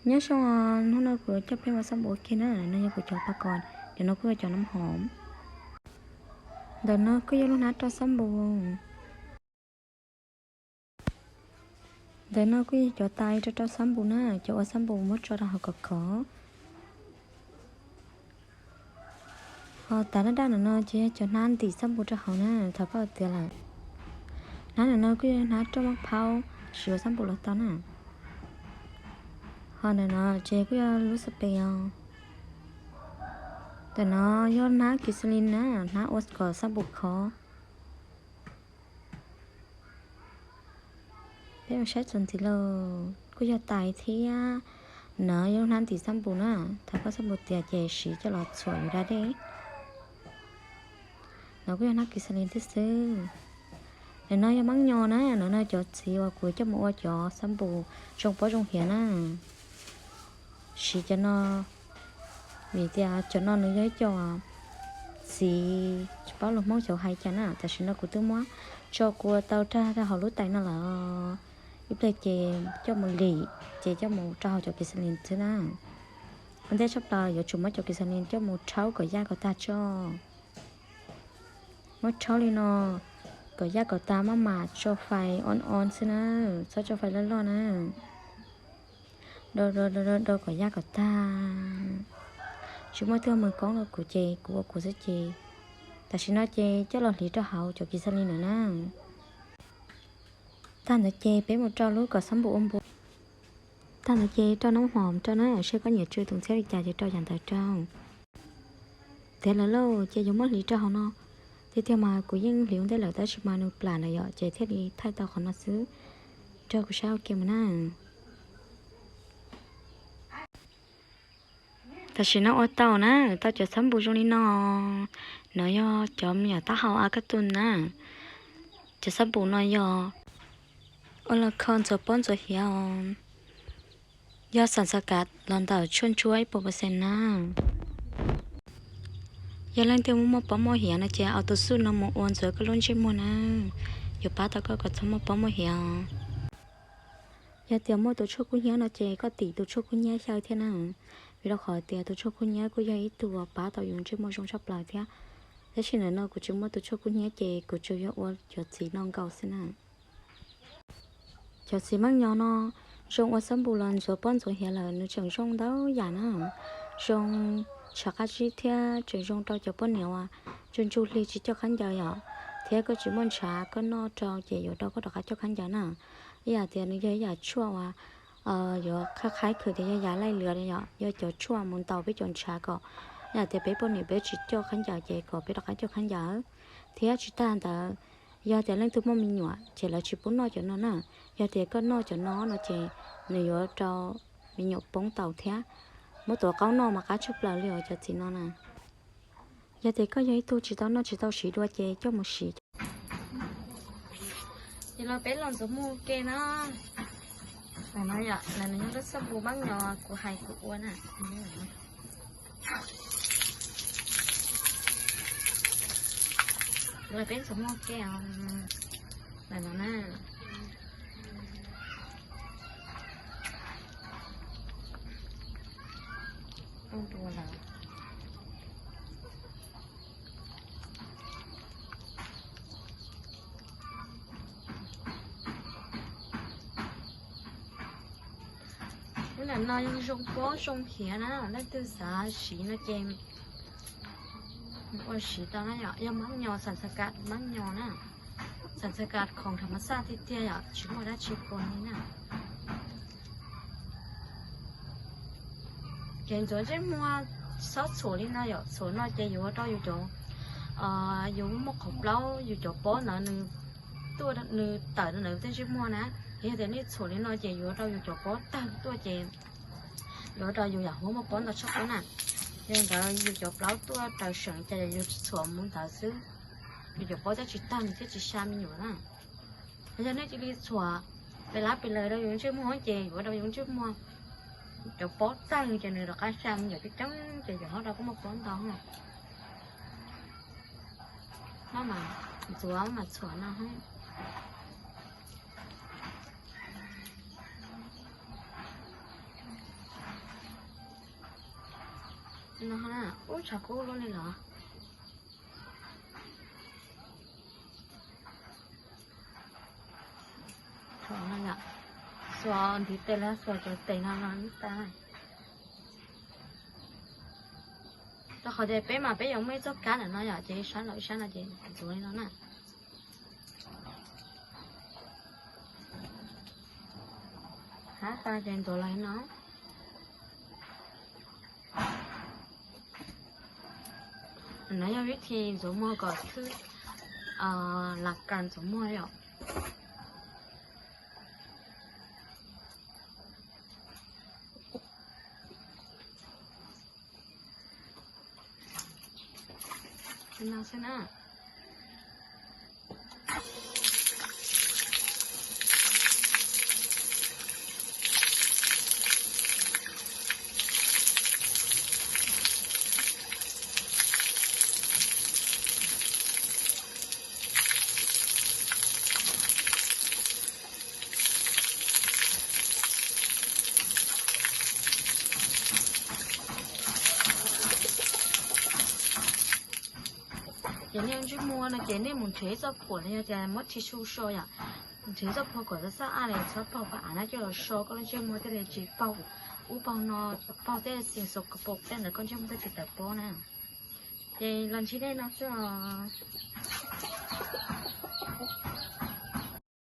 Nyob zoo, hnub no kuv coj peb ua xab npum ua ke na. No yog kuv cov pa kos, ntawm no kuj yog cov nab hom. Ntawm no kuj yog lub hnab rau xab npum. Ntawm no kuj yog cov tais rau rau xab npum na, cov ua xab npum muab tso rau hauv kom khov. Ho tas daj daj ntawm no ces yog cov hnab ntim xab npum rau hauv na, thaum koj tiav lawm. Hnab ntawm no kuj yog hnab roj maj phaub siv ua xab npum los tau na. Ho ntawm no ces kuj yog lub xab pes os. Ntawm no yog hnab kis li na, hnab ua kom xab npum khov. Peb mus saib txuas ntxiv lauj, kuj yog tais thiab. No yog lub hnab ntim xab npum na, thaum koj xab npum tiav ces siv coj los txhuam yus da dej. No kuj yog hnab kis li thiab xwb. Ntawm no yog maab nyos na, no no cov txiv uas kuv coj mus ua cov xab npum zoo pob zoo hiav na. Siv cov no, vim tias cov no nws yog ib co txiv tsis paub lus Hmoob xyov hais cas na, tam sim no kuv twb muab tso kua tau rag rau hauv lub tais no lawm. Ib pliag ces coj mus lim, ces coj mus rau hauv cov kis li xwb na. Ua ntej tshaj plaws yuav tsum muab cov kis li coj mus rhaub kom yaj kom tag tso. Muab rhaub li no kom yaj kom tag maj mam tso fais on on xwb na, txhob tso fais loj loj na. Do do do do kom yaj kom tag. Tsis muaj twg ua mws koob rau kuv ces kuv ua kuv xwb ces. Tam sim no ces coj los hliv rau hauv cov kis li ntawm na. Tag ntawd ces peb mus rau lub kom xab npum ua npu. Tag ntawd ces rau noob hom rau na, seb koj nyiam tsw tus ntxhiab li cas ces rau yam ntawd rau. Tiav lawm lauj, ces yuav muab hliv rau hauv no. Tiag tiag mas kuv yeej hliv ua ntej lawm tab sis mas nws plam lawm yom, ces thiaj li thaij tau qhov no xwb. Rau kuv saib ua ke mus na. Tam sim no ua tau na, tau cov xab npum zoo li no. No yog cov me nyuam taub hau a kaj tus na. Cov xab npum no yog ua los kho ntxuav pob ntxuav hiav os. Yog xam xas kav los ntawm tshuaj ntsuab ib puas percent na. Yog leej twg muaj muaj pob muaj hiav no ces au tus xuj no mus ua ntxuav koj lub ntsej muag na, yuav pab tau koj kom txhob muaj pob muaj hiav. Yog tias muaj tus tshuaj kub hnyiab no ces koj tim tus tshuaj kub hnyiab xyaw thiab na, vim rau qhov tias tus tshuaj kub hnyiab kuj yog ib tug uas pab tau yus ntsej muag zoo tshaj plaws thiab. Tab sis ntawm no kuv tsis muaj tus tshuaj kub hnyiab ces kuv tsuas yog ua cov txiv no nkaus xwb na. Cov txiv maab nyos no zoo ua xab npum los ntxuav pob ntxuav hiav lawm nws tseem zoo ntau yam na. Zoo ntshav qab zib thiab tseem zoo rau cov poj niam uas ntsug ntsug hli tsis coj khaub ncaws yom, thiab koj tsis muaj ntshav koj noj rau ces yuav rau koj rov qab coj khaub ncaws na. Ib yam tias nws yog ib yam tshuaj uas yuav qhaib qhaib khwv tias yog yam laij lwam yom, yog cov tshuaj mus ntaus peb cov ntshav kom ib yam tias peb poj niam peb tsis coj khaub ncaws ces kom peb rov qab coj khaub ncaws. Thiab tsis tag ntawd, yog tias leej twg muaj me nyuam ces lawv tsis pub noj cov no na. Yog tias koj noj cov no no ces nws yuav rau me nyuam poob tau thiab. Muab tuav qaub noj mas qab tshaj plaws li os cov txiv no na. Yog tias koj yog ib tug tsis tau noj tsis tau siv dua ces coj mus siv. Ces los peb los ntxuav muag ke na. Lawv no yog lub xab npum maab nyos kuv hais kuv ua na. Los peb ntxuav muag ke os. Lawv no na. Ua dua lawm. Lub ntawm no yog zoo pob zoo hiav na, leej twg xav siv no ces ua siv tau na yom, yog maab nyos xam xas kas maab nyos na. Xam xas kas khoom tham mas xaj tiag tiag yom, tsis muaj dab tsi kua li na. Ces ntxuav ntsej muag txhob txhuam li no yom, txhuam no ces yuav ua rau yus cov, yus muaj qhov plaub yus cov pob ntawd nws tuaj nws tawm ntawm tej ntsej muag na. Yog tias nej txhuam li no ces yuav rau yus cov pob tawg tuaj ces yuav rau yus yam huab muaj pob ntau tshaj qub na. Yog li ntawd yus cov plaub tuaj raws seem ces yus txhuam mus ntawd xwb, yus cov pob thiaj tsis tawg nws thiaj tsis xya me nyuam na. Yog nej cia li txhuam pes lab pes lawg rau yus ntsej muag ces yuav rau yus ntsej muag cov pob tawg ces nws rov qab xya me nyuam coob coob ces yus ho rau koj muaj pob ntau na. No mas ntxuav mas txhuam no. No na, ub, tshav kub luaj li los. Xuas ntiv tes los xuas cov tes no no tas. Rau qhov tias peb mas peb yuav muaj ib txoj kab ntawm no yom, ces sab laug ib sab no ces ntxuav li no na. Hab tas ces ntxuav los li no. No yog vib thi ntxuav muag kom thwb las kas ntxuav muag yom. Li no xwb na. Ces nej ntsej muag no ces nej mus nrhiav ib txoj phuam los yog tias muab tissue so yom, nrhiav ib txoj phuam kom txaj txaj li txhob paug pab av na coj los so koj lub ntsej muag thiaj li tsis paug ub paug no, paug tej xim xos kos pom tej ntawd koj ntsej muag thiaj tsis tawm pob na. Ces los ntsib nej no xwb os.